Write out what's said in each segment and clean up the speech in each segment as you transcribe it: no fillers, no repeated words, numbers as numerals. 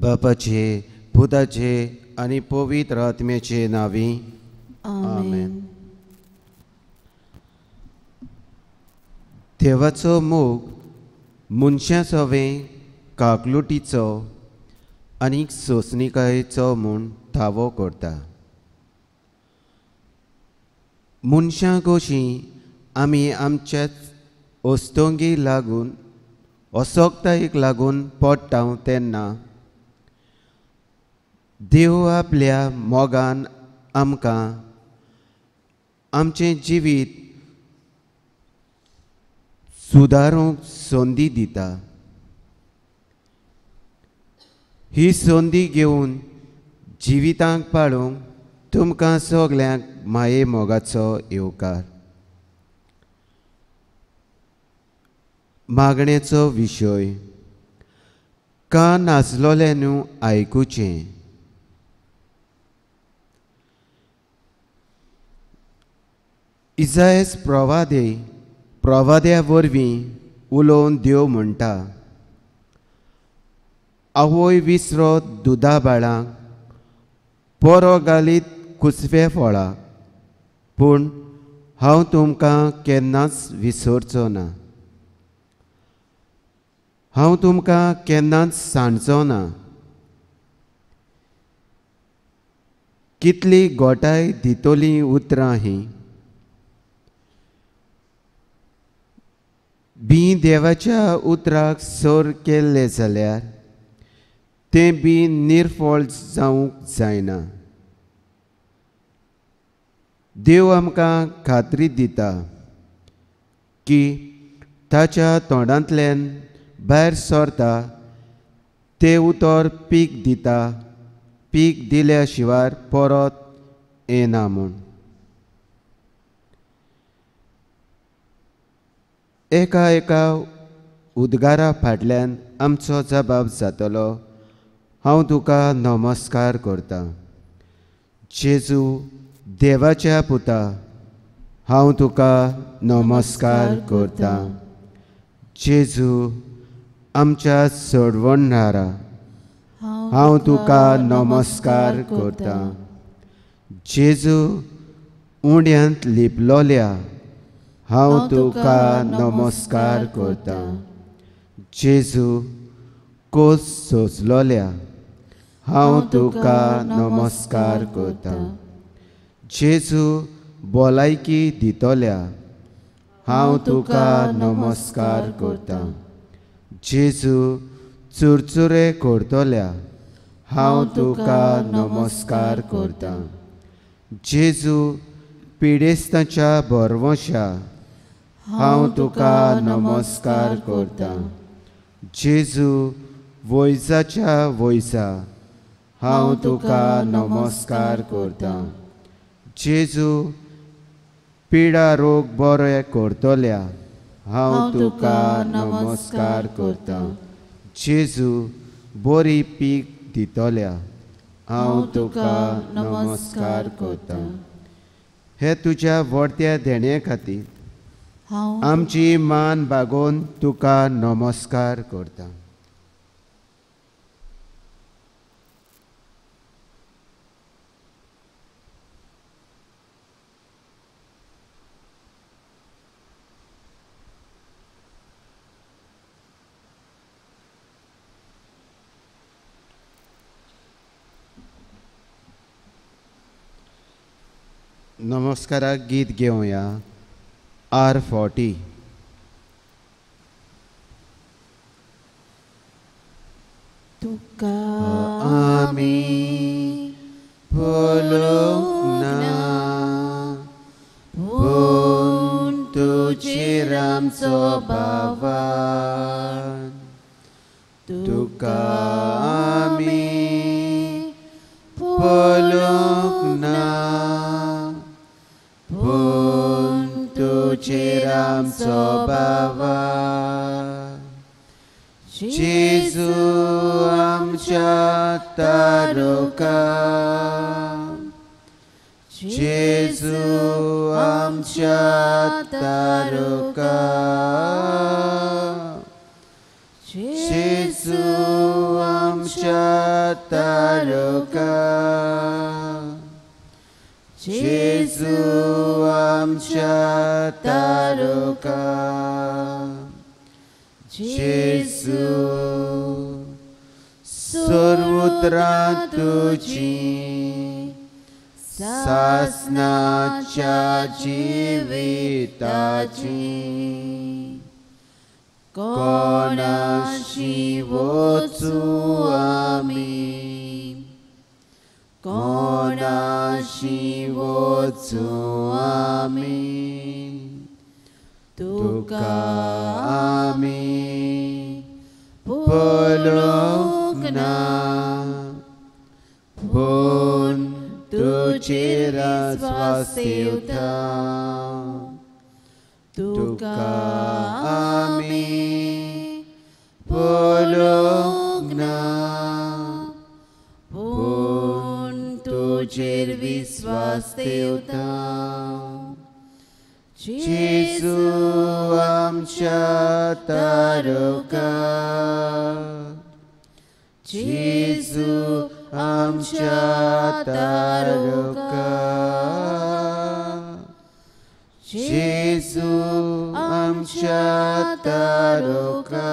बापाचे पुताचे आनी पवित्र आत्म्याचे नांवी आमेन. देवाचो मोग मनशां सवें काकलुटीचो आनी सोंसणिकायेचो म्हूण थावो करता. मनशां कशीं आमी आमच्याच अस्तंगी लागून असक्तायेक लागून पडटा तेन्ना देव आपल्या मोगान आमकां आमचें जिवीत सुदारूंक संदी दिता. ही संदी घेवन जिवितांक पाळूंक तुमकां सगल्यांक माये मोगाचो येवकार. मागणेचो विशय कान आसलोलें न्हू आयकुचें. इजायस प्रवाद्या वरवीं उलोवन देव म्हणटा, आवय विसरो दुदा बाळांक पोरो घालीत कुसवे फळाक, पूण हांव तुमकां केन्नाच विसरचो ना, हांव तुमकां केन्नाच सांडचो ना. कितली गोटाय दितली उतरां हीं. बी देवाच्या उतराक सर केल्लें जाल्यार तें बी निर्फळ जावंक जायना. देव आमकां खात्री दिता की ताच्या तोंडांतल्यान भायर सरता तें उतर पीक दिता, पीक दिल्या शिवाय परत येना म्हूण. एका एका उद्गारा फाटल्यान आमचो जबाब जातलो, हांव तुका नमस्कार करता. जेजू देवाच्या पुता, हांव तुका नमस्कार करता. जेजू आमच्या सोडवणहारा, हांव तुका नमस्कार करता. जेजू उण्यांत लिपलोल्या, हांव तुका नमस्कार करता. जेजू कोस सोंसलोल्या, हांव तुका नमस्कार करता. जेजू भलायकी दितोल्या, हांव तुका नमस्कार करता. जेजू चुरचुरे करतोल्या, हांव तुका नमस्कार करता. जेजू पिडेस्तांच्या भरवंशा, हांव तुका नमस्कार करता. जेजू वैजाच्या वैजा, हांव तुका नमस्कार करता. जेजू पिडा रोग बरे करतल्या, हांव तुका नमस्कार करता. जेजू बरी पीक दितल्या, हांव तुका नमस्कार करता. हे तुज्या व्हडत्या देणे खातीर आमची मान बागोवन तुका नमस्कार करता. नमस्काराक गीत घेवया R40. तुका आमी पळोवंक ना, पूण तुजेर आमचो भावान. तुका आमी पळोवंक ना, पूण तुजेर आमचो बाबा. जेजू आमच्या तारुका, जेजू आमच्या तारुका, जेजू आमच्या तारका, जेजू आमच्या तारका, जेजू सर्वत्रां तुजी सासनाच्या जिविताची कोणाशी वचूं आमी, कोणाशी वचूं आमी, तुका आमी पळोवंक ना, पूण तुजेर विस्वास ठेवता, तुका आमी पळोवंक ना, पूण तुजेर विस्वास ठेवता, जेजू आमच्या तारका, जेजू आमच्या तारका, जेजू आमच्या तारका,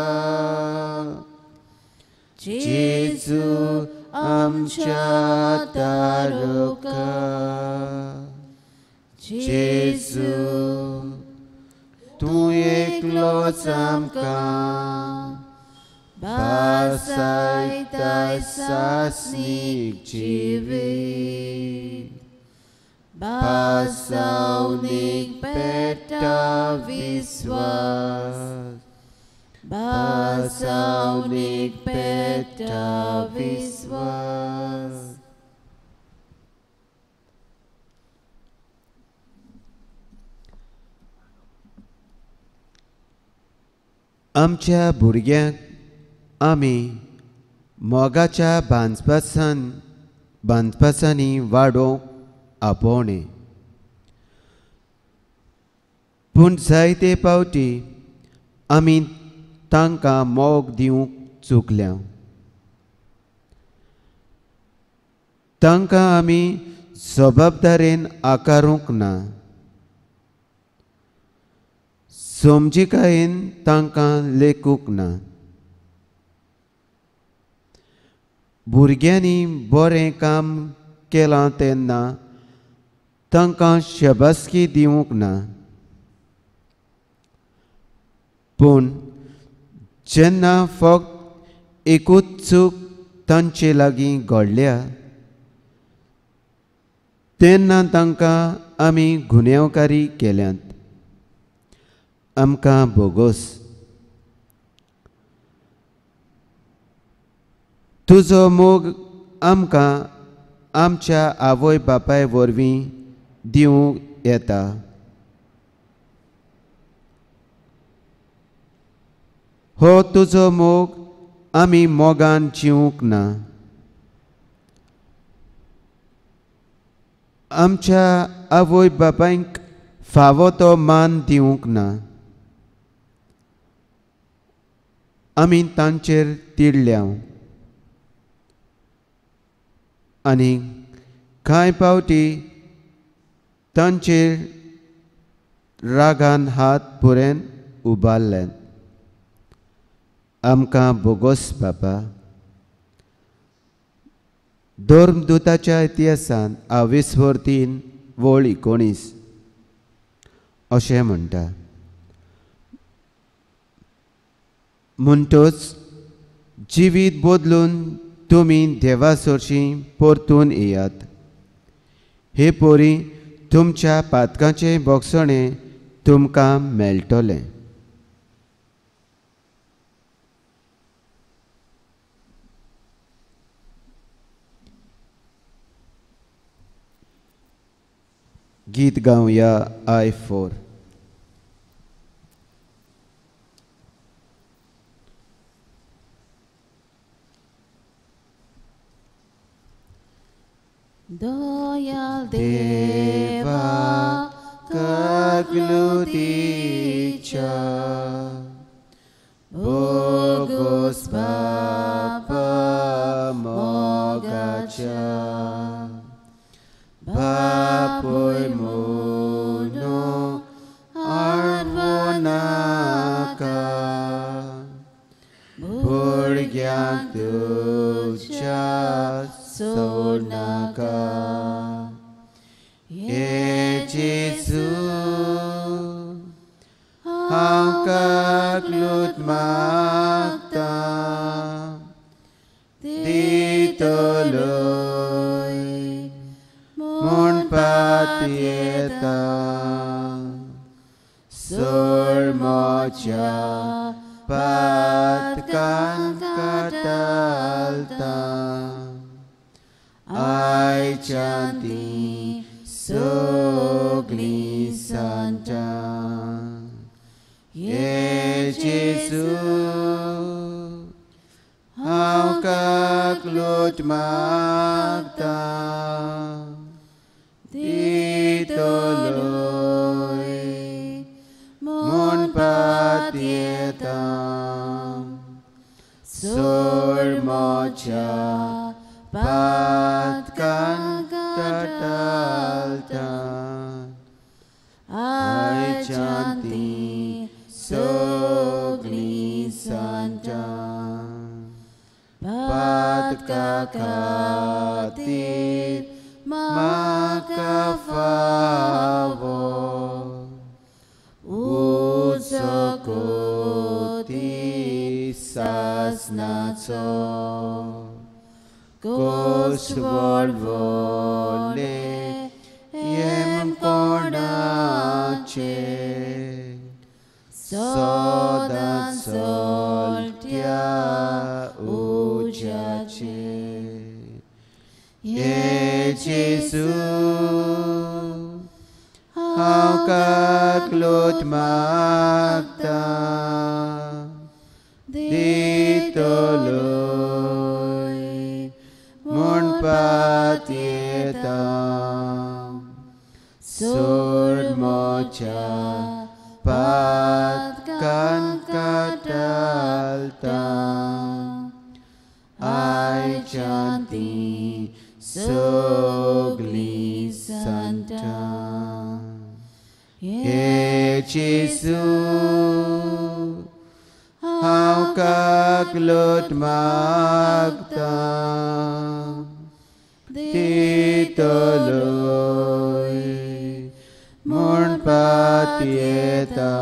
जेजू आमच्या तारका, जेजू तूं एकलोच आमकां भासायताय सासणीक जिवीत, भासावनीक पेट्टा विस्वास, भासावनीक पेट्टा विस्वास. आमच्या भुरग्यांक आमी मोगाच्या बांदपासांनी वाडोवंक आपोवणें, पूण जायते पावटी आमी तांकां मोग दिवंक चुकल्या. तांकां आमी जबाबदारेन आकारूंक ना, समजिकायेन तांकां लेखूंक ना. भुरग्यांनी बरें काम केलां तेन्ना तांकां शाबासकी दिवंक ना, पूण जेन्ना फक्त एकूच चूक तांचे लागीं घडल्या तेन्ना तांकां आमी गुन्यांवकारी केल्यात. आमकां भोगोस. तुजो मोग आमकां आमच्या आवय बापाय वरवीं दिवंक येता. हो तुजो मोग आमी मोगान जिवंक ना. आमच्या आवय बापायक फावो तो मान दिवंक ना. आमी तांचेर तिडल्या आनी कांय पावटी तांचेर रागान हात पुरेन उबारले. आमकां भोगोस बापा. धर्मदूताच्या इतिहासान आविस्वर 3:19 अशें म्हणटा, म्हणटच जिवीत बदलून तुमी देवा सरशीं परतून येयात. हे पोरी तुमच्या पातकाचें भोगसणें तुमकां मेळटलें. गीत गावया I4. दयाल देवा कगलुतीच्या भोगोस बापा मोगाच्या हांव काकलूत मागता दितलोय म्हूण पातयेता सोरमोच्या पातकान कातालता आयच्यान ती सगळीं सांजां. हे जेजू हांव काकलूत मागता दितलोय म्हूण पातयेता सोरमोच्या पातकान कातालता आयच्यान ती सगळीं सांजां. पातका खातीर म्हाका फावो उजो कोती सासनाचो कोस वळवले येम कोणाचे सदां चलत्या उज्याचे. हे जेजू हांव काकलूत मागता दितलोय म्हूण पातयेता सोरमोच्या पातकान कातालता आयच्यान ती सगळीं सांजां. हे जेजू हांव काकलूत मागता दितलोय म्हूण पातयेता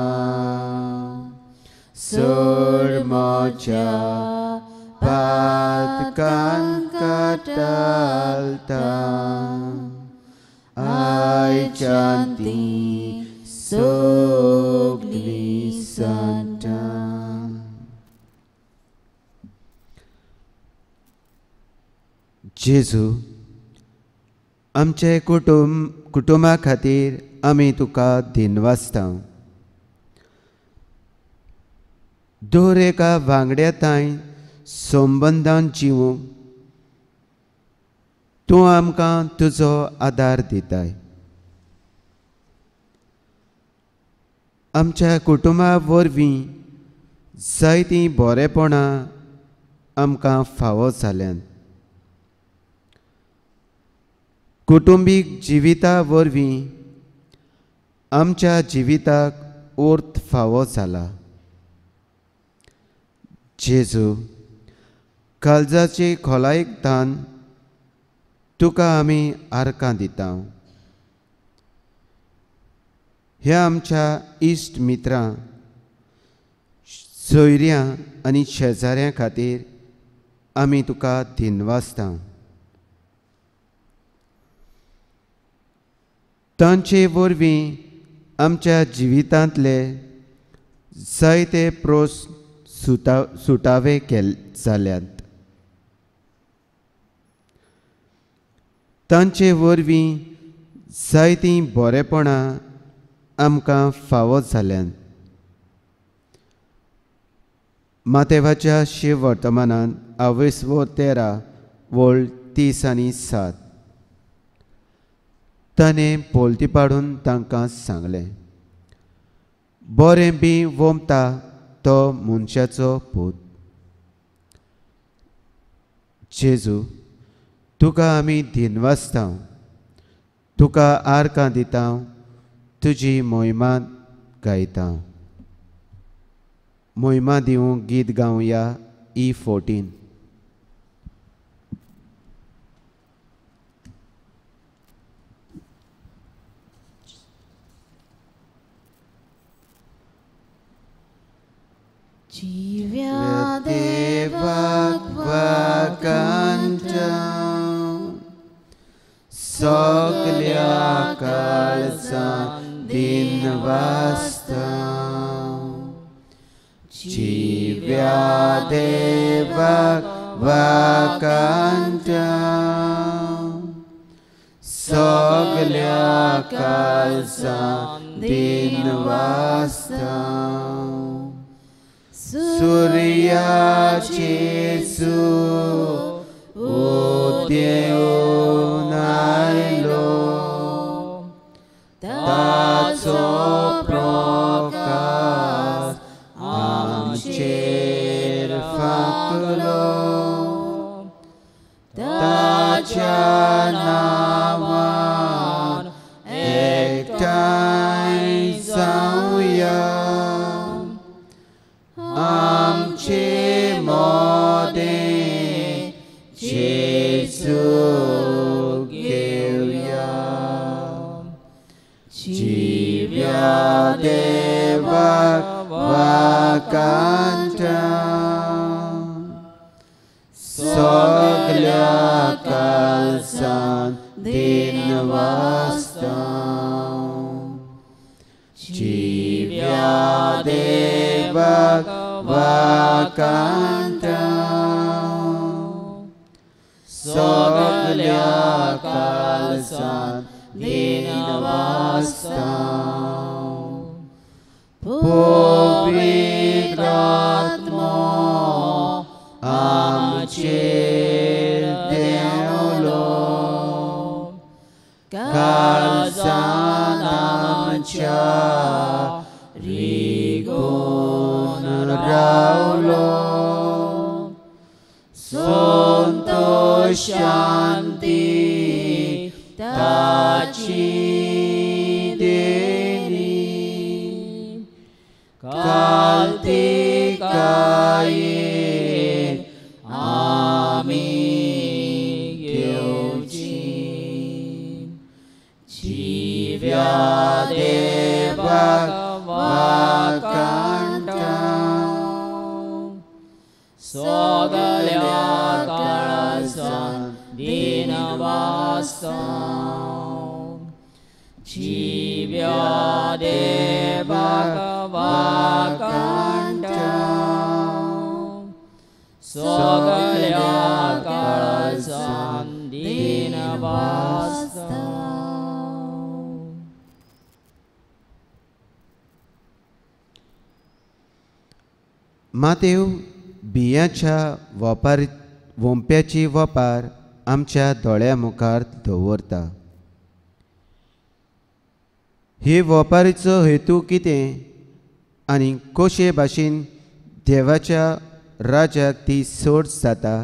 सोरमोच्या पातकान कातालता आयच्यान ती सगळीं सांजां. जेजू आमचे कुटुंबा खातीर आमी तुका दिनवासता. दर एका वांगड्या तांय संबंदान जिवूंक तूं आमकां तुजो आदार दिताय. आमच्या कुटुंबा वरवीं जायतीं बरेपणां आमकां फावो जाल्यांत. कुटुंबीक जिविता वरवीं आमच्या जिविताक अर्थ फावो जाला. जेजू काळजाचे खोलायेक दान तुका आमी आर्कां दिता. ह्या आमच्या इश्ट मित्रां सोयऱ्यां आनी शेजाऱ्यां खातीर आमी तुका दिनवासता. तांचे वरवीं आमच्या जिवितांतले जायते प्रस्न सुटावे जाल्यात. तांचे वरवीं जायतीं बरेपणां आमकां फावो जाल्यांत. मातेवाच्या शिव वर्तमानांत आवयसवो 13 वळ 30 आनी 7 ताणें पोलती पाडून तांकां सांगलें, बरें बी वोमता तो मनशाचो पूत. जेजू तुका आमी दिनवासता, तुका आर्कां दिता, तुजी मोहिमा गायता. मोहिमा दिवंक गीत गावया E14. जिव्या देवाक वाकांटा सगल्या काळजान दिन वाचता जिव्या देवाक वाकांटा सगल्या काळजान दिन वाचता सूर्याचे उदेवन आयलो ताचो प्रकाश आमचेर फांकलो ताच्या नांवान एकठांय जावया आमचे मोदें जेजू घेवया जिव्या देवाक वाकांटा सगल्या काळजान दिन वाचता जिव्या देवाक वाकांटा सगल्या काळजान दिन वाचता पवित्र आत्मो आमचेर देंवलो काळजान आमच्या रिगून रावलो संतोष शांती ताची देणी कालतिकायेन आमी घेवची जिव्या देवाक वाकांटा सगल्या काळजान दिन वाचता जिव्या देवाक वाकांटा सगल्या काळजान दिन वाचता. मातेव बियांच्या वोंप्याची वपार आमच्या दोळ्या मुखार दवरता. हे वपारीचो हेतू कितें आनी कशे भाशेन देवाच्या राज्याक ती सोड जाता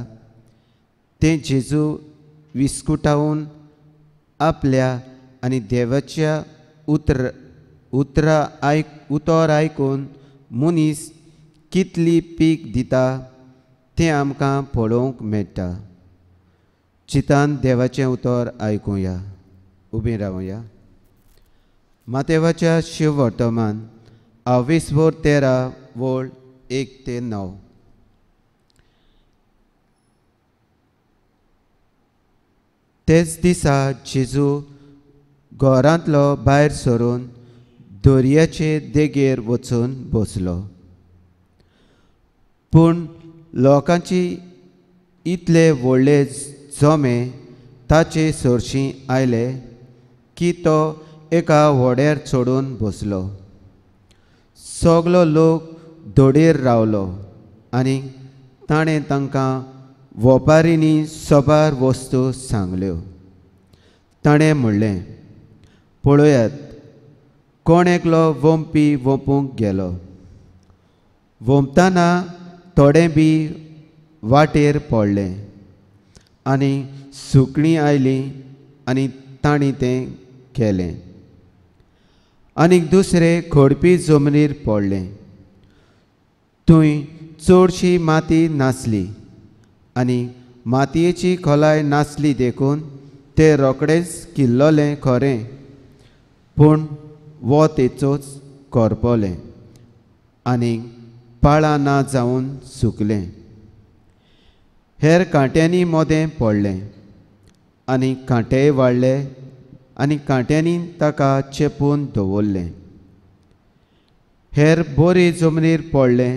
तें जेजू विस्कुटावन आपल्या आनी देवाच्या उतर आयकून मनीस कितली पीक दिता तें आमकां पळोवंक मेळटा. चितान देवाचें उतर आयकुया. उबीं रावया. मातेवाच्या शिववर्तमान 23 वळ 1 ते 9. तेच दिसा जेजू घरांतलो भायर सरून दर्याचे देगेर वचून बसलो. पूण लोकांची इतले व्हडले जमे ताचे सरशीं आयले की तो एका व्हड्यार चडून बसलो. सगलो लोक धोडयेर रावलो आनी ताणें तांकां वोपारींनी सबार वस्तू सांगल्यो. ताणें म्हणलें, पळयात, कोण एकलो वोंपी वोंपूंक गेलो. वोंपतना थोडें बी वाटेर पडलें आनी सुकणीं आयलीं आनी तांणी तें केलें. आनीक दुसरें खोडपी जमनीर पडलें. थंय चडशी माती नासली आनी मातयेची खोलाय नासली देखून तें रोखडेंच किल्ललें खरें, पूण वत येचोच करपलें आनी पाळां ना जावन सुकलें. हेर कांट्यांनी मोदें पडलें आनी कांटेय वाडले आनी कांट्यांनी ताका चेपून दवरलें. हेर बोरी जमनीर पडलें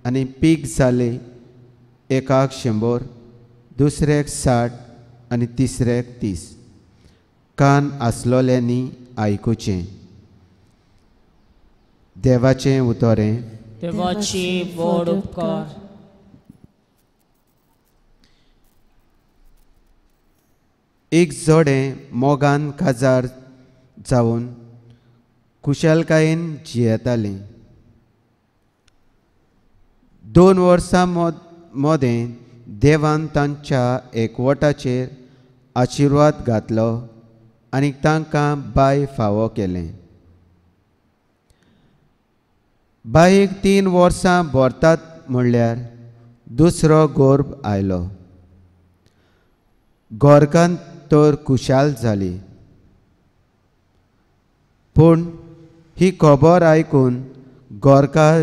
आनी पीक जालें, एकाक 100, दुसऱ्याक 60 आनी तिसऱ्याक 30. कान आसलोल्यांनी आयकुचें. देवाचें उतरें. देवाची व्हड उपकार. एक जोडें मोगान काजार जावन खुशालकायेन जियेतालें. 2 वर्सां मोदें देवान तांच्या एकवटाचेर आशिर्वाद घातलो आनी तांकां बाय फावो केलें. बायेक 3 वर्सां भरतात म्हणल्यार दुसरो गर्भ आयलो. गोरकान तर खुशाल जाली, पूण ही खबर आयकून गोरकार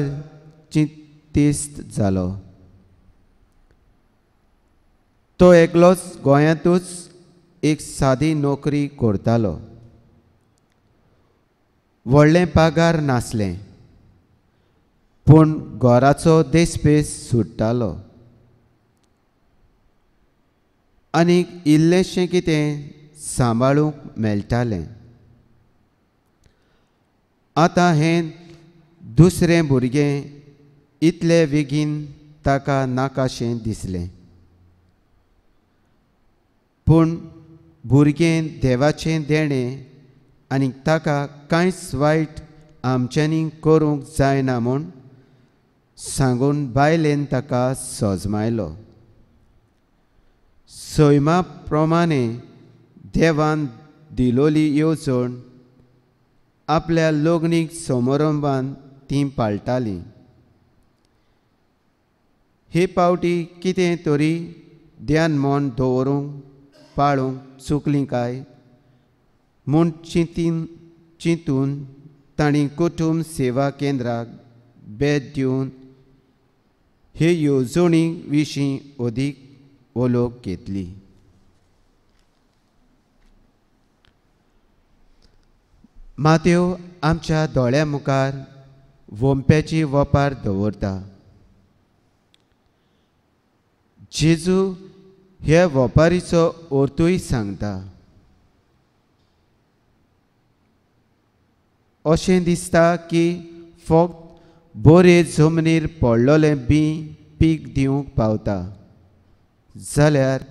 चिंतेस्त जालो. तो एकलोच गोंयांतूच एक सादी नोकरी करतालो. व्हडलें पगार नासलें, पूण घराचो देसपेस सुट्टालो आनी इल्लेंशें कितें सांबाळूंक मेळटालें. आतां हें दुसरें भुरगें इतले बेगीन ताका नाकाशें दिसलें, पूण भुरगें देवाचें देणें आनी ताका कांयच वायट आमच्यांनी करूंक जायना म्हूण सांगून बायलेन ताका सजमायलो. सैमा प्रमाणे देवान दिलोली येवजण आपल्या लग्नीक समारंभान ती पाळटाली. हे पावटी कितें तरी ध्यान मन दवरूंक पाळूंक चुकली काय म्हूण चिंतून तांणी कुटुंब सेवा केंद्राक भेट दिवन हे येवजणी विशीं अदीक वळख घेतली. मातेव आमच्या दोळ्या मुखार वोंप्याची वपार दवरता. जेजू हे वपारीचो अर्थूय सांगता. अशें दिसता की फक्त बरे जमनीर पडलोलें बी पीक दिवंक पावता, जाल्यार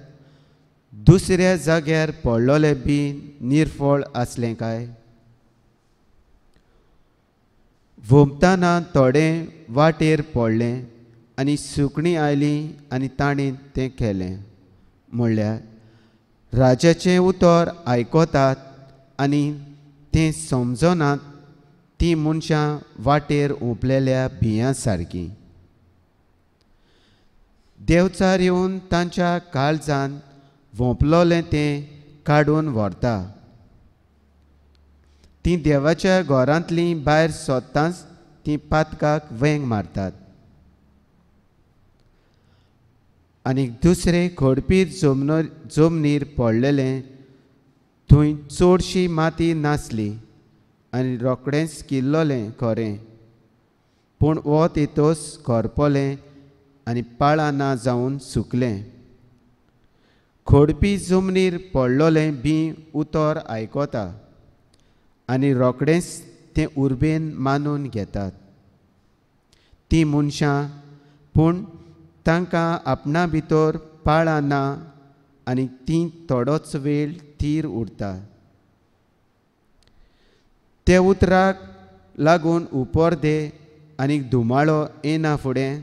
दुसऱ्या जाग्यार पडलोलें बी निर्फळ आसलें काय? वोमतना थोडें वाटेर पडलें आनी सुकणीं आयलीं आनी ताणें तें केलें. म्हणल्यार राजाचें उतर आयकतात आनी तें समजनात तीं मनशां वाटेर हुंपलेल्या बियां सारकीं. देवचार येवन तांच्या काळजान वोंपलोलें तें काडून व्हरता. तीं देवाच्या घरांतलीं भायर सोदतांच तीं पातकाक वेंग मारतात आनी दुसरे खडपीर जमनीर पडलेलें थंय चडशी माती नासली आनी रोखडेंच किल्लोलें खरें, पूण वत येतोच करपलें आनी पाळां ना जावन सुकलें. खडपी जमनीर पडलोलें बी उतर आयकता आनी रोखडेंच तें उर्बेन मानून घेतात. तीं मनशां पूण तांकां आपणा भितर पाळां ना आनी तीं थोडोच वेळ थीर उरता. ते उतराक लागून उपर्दे आनी धुमाळो येना फुडें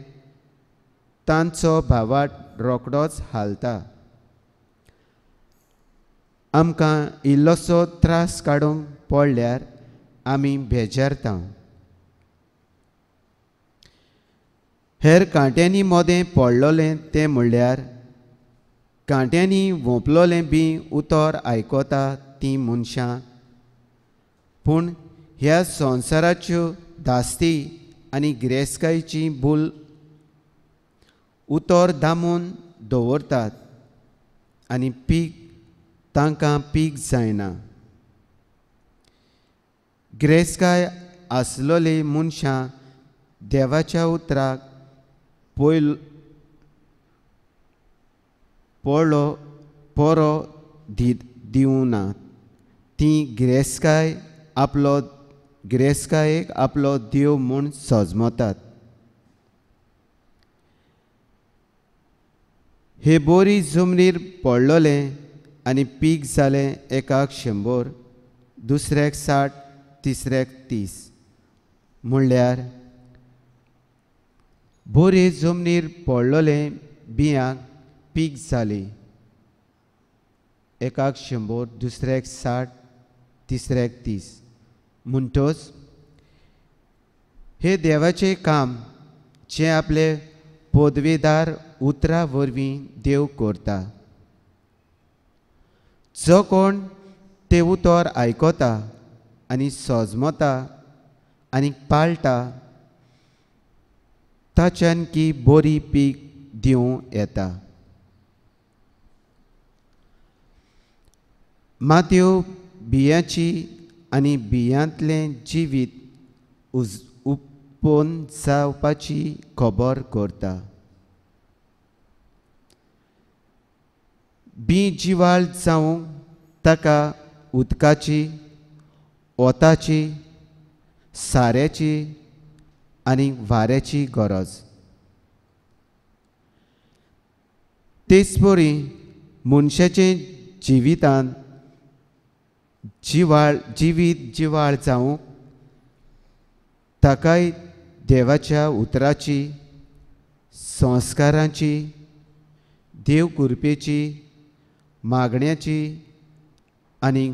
तांचो भावाट रोखडोच हालता. आमकां इल्लोसो त्रास काडूंक पडल्यार आमी बेजारता. हेर कांट्यांनी मोदें पडलोलें तें म्हणल्यार कांट्यांनी वोंपलोलें बी उतर आयकता तीं मनशां, पूण ह्या संवसाराच्यो धास्ती आनी गिरेस्तकायेची भूल उतर दामून दवरतात आनी पीक तांकां पीक जायना. गिरेस्तकाय आसलोली मनशां देवाच्या उतराक पयल पळो परो दिवना. ती गिरेस्तकाय आपलो गिरेस्तकायेक आपलो देव म्हूण सजमतात. हे बोरी जमनीर पडलोलें आनी पीक जालें एकाक 100, दुसऱ्याक 60, तिसऱ्याक 30. म्हणल्यार बोरे जमनीर पडलोलें बियांक पीक जाली एकाक 100, दुसऱ्याक 60, तिसऱ्याक 30. म्हणटच हे देवाचें काम जें आपले पदवेदार उतरां वरवीं देव करता. जो कोण तें उतर आयकता आनी सजमता आनी पाळटा ताच्यान की बरी पीक दिवं येता. मातयो बियांची आनी बियांतलें जिवीत उत्पन्न जावपाची खबर करता. बी जिवाळ जावंक ताका उदकाची, वताची, साऱ्याची आनी वाऱ्याची गरज. तेच परी मनशाचे जिवितांत जिवीत जिवाळ जावंक ताकाय देवाच्या उतराची, संस्कारांची, देव कृपेची, मागण्याची आनी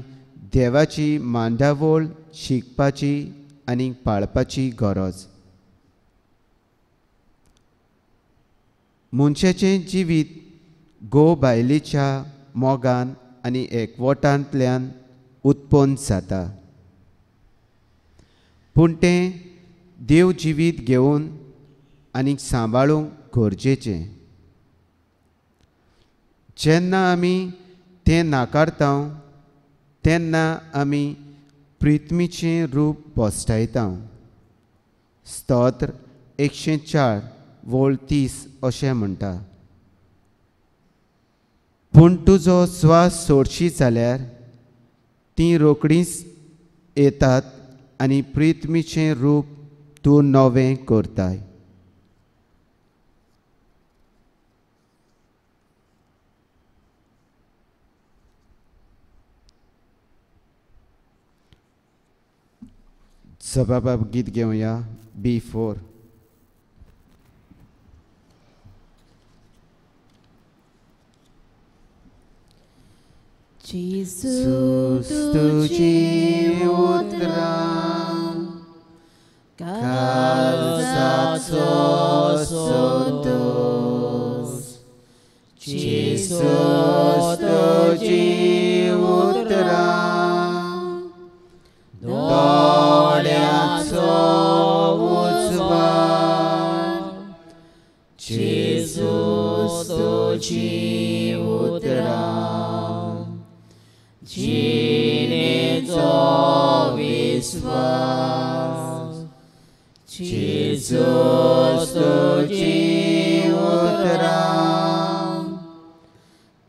देवाची मांडावळ शिकपाची आनी पाळपाची गरज. मनशाचें जिवीत घोव बायलेच्या मोगान आनी एकवटांतल्यान उत्पन्न जाता, पूण तें देव जिवीत घेवन आनी सांबाळूंक गरजेचें. जेन्ना आमी तें नाकारता तेन्ना आमी प्रिथ्मीचें रूप भश्टायता. स्तोत्र 104 वळ 30 अशें म्हणटा, पूण तुजो स्वास सोडशी जाल्यार तीं रोखडींच येतात आनी प्रिथ्मीचें रूप तूं नवें करताय. सभाबाब गीत घेवया B4. जेजू तुजी उतरां काळजाचो संतोष, जेजू तुजी उतरां दोळ्यांचो उजवाड, जेजू तुजी उतरां जिणेचो विस्वास, जेजू तुजी उतरां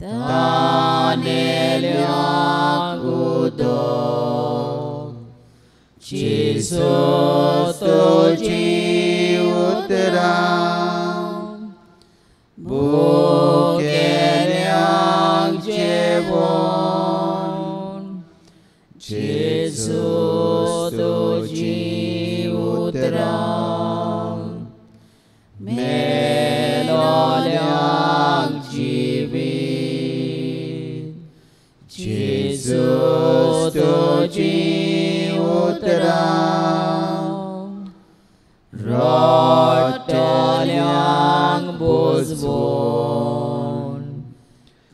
तानेल्यांक उदक, जेजू तुजी उतरां भुकेल्यांक जेवण, जेजू तुजी उतरां मेलोल्यांक जिवीत, जेजू तुजी उतरां रडटल्यांक बुजवण,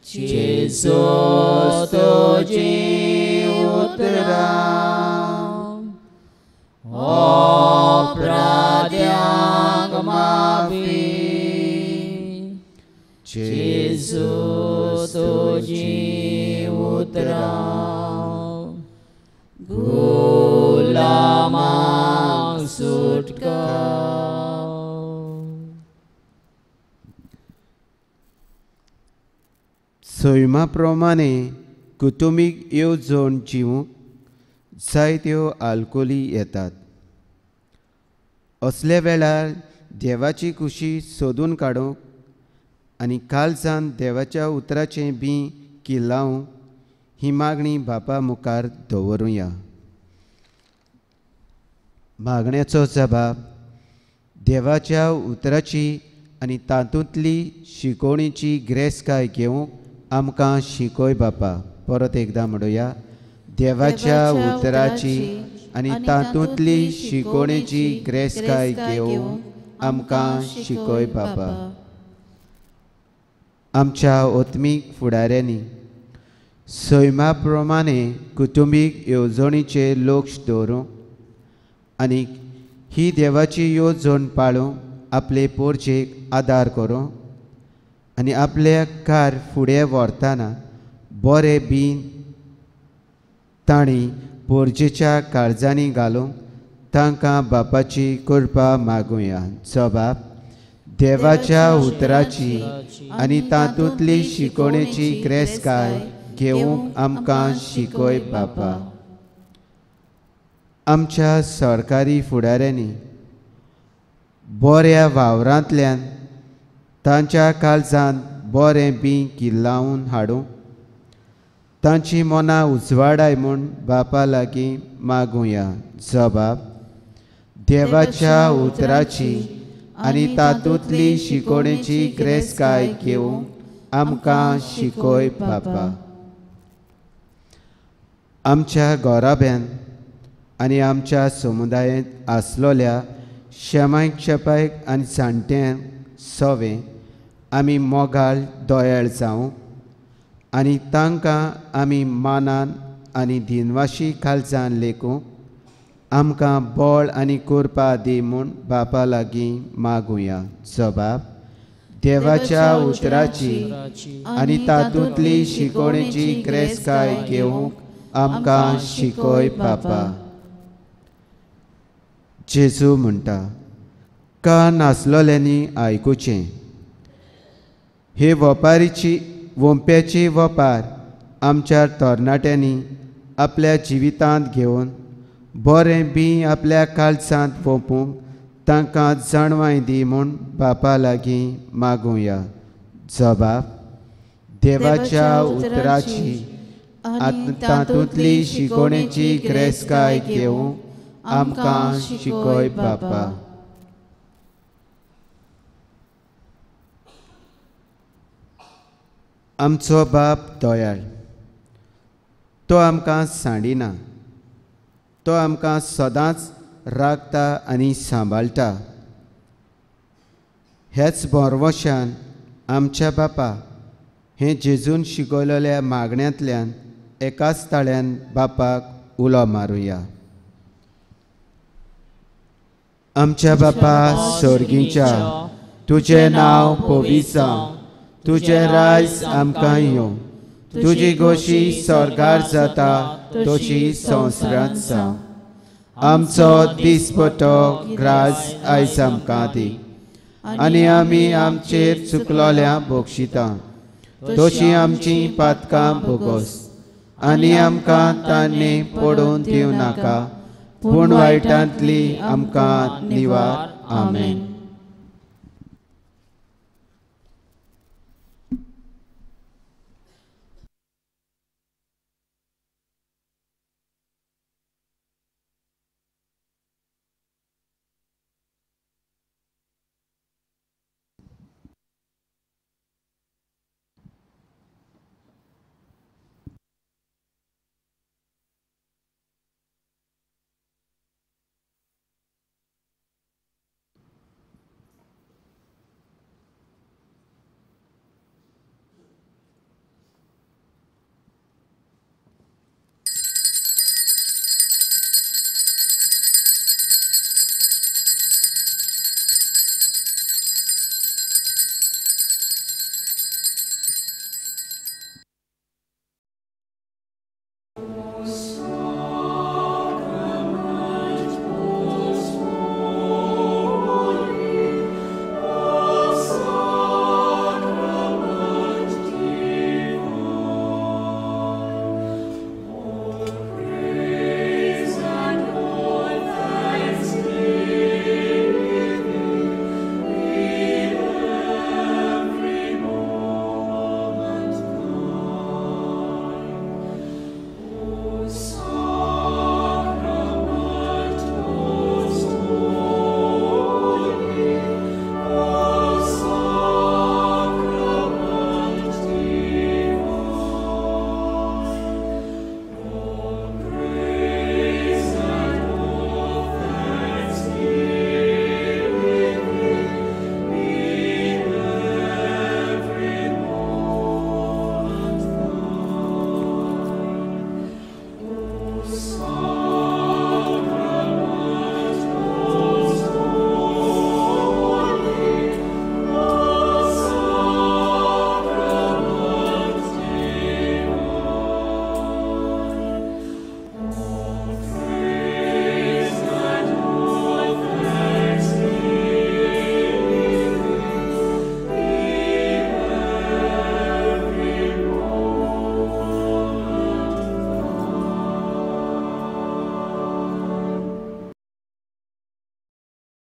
जेजू तुजी उतरां अपराध्यांक जेजू तुजी उतरां गुलामांक सुटका. सैमा प्रमाणे कुटुंबीक येवजण जिवूंक जायत्यो आलकोली येतात. असल्या वेळार देवाची खुशी सोदून काडूंक आनी कालसान देवाच्या उतराचें बीं किल्लावंक ही मागणी बापा मुखार दवरुया. मागण्याचो जबाब देवाच्या उतराची आनी तातूंतली शिकोवणेची ग्रेसकाय घेवंक आमकां शिकय बापा. परत एकदां म्हणुया, देवाच्या उतराची आनी तातूंतली शिकोवणेची ग्रेसकाय घेवंक आमकां शिकय बापा. आमच्या आत्मीक फुडाऱ्यांनी सैमा प्रमाणे कुटुंबीक येवजणीचेर लक्ष दवरूंक आनी ही देवाची येवजण पाळूंक आपले पोरचेक आदार करूंक आनी आपल्या कार फुडें व्हरतना बरें बीन तांणी पोरजेच्या काळजांनी घालूंक तांकां बापाची कृपा मागुया. जबाब देवाच्या उतराची आनी तातूंतली शिकोवणेची ग्रेसकाय घेवंक आमकां शिकय बापा. आमच्या सरकारी फुडाऱ्यांनी बऱ्या वावरांतल्यान तांच्या काळजांत बरें बीं किल्लावन हाडूंक तांची मनां उजवाडाय म्हूण बापा लागीं मागुया. जबाब देवाच्या उतराची आनी तातूंतली शिकोवणेची ग्रेसकाय घेवंक आमकां शिकय बापा. आमच्या घराब्यान आनी आमच्या समुदायांत आसलोल्या शेमायक शेपायक आनी जाणट्यांक सवे आमी मोगाळ दयाळ जावंक आनी तांकां आमी मानान आनी दिनवाशी काळजान लेखूंक आमकां बळ आनी कृपा दी म्हूण बापा लागीं मागुया. जबाब देवाच्या उतराची आनी तातूंतली शिकोवणेची ग्रेसकाय घेवंक आमकां शिकय बापा. जेजू म्हणटा, कान आसलोल्यांनी आयकुचें. हे वपारीची वोंप्याची वपार आमच्या तरणाट्यांनी आपल्या जिवितांत घेवन बरें बीं आपल्या काळजांत वोंपूंक तांकां जाणवाय दी म्हूण बापा लागीं मागुया. जबाब देवाच्या उतराची आनी तातूंतली शिकोवणेची ग्रेसकाय घेवंक आमकां शिकय बापा. आमचो बाप दयाळ, तो आमकां सांडिना, तो आमकां सदांच राखता आनी सांबाळटा. ह्याच भरवशान आमच्या बापा हें जेजून शिकयलेल्या मागण्यांतल्यान एकाच ताळ्यान बापाक उलो मारुया. आमच्या बापा स्वर्गीच्या, तुजें नांव पवित्र जावं, तुजें राज आमकां येवं, तुजी गोशी स्वर्गार जाता तशी संवसारांत जावं. आमचो दिसपटो ग्रास आयज आमकां दी आनी आमी आमचेर चुकलोल्या बक्षिता तशी आमची पातकां भोगोस आनी आमकां तांणी पडोवन दिवं नाका, पूण वायटांतली आमकां निवार. आमेन.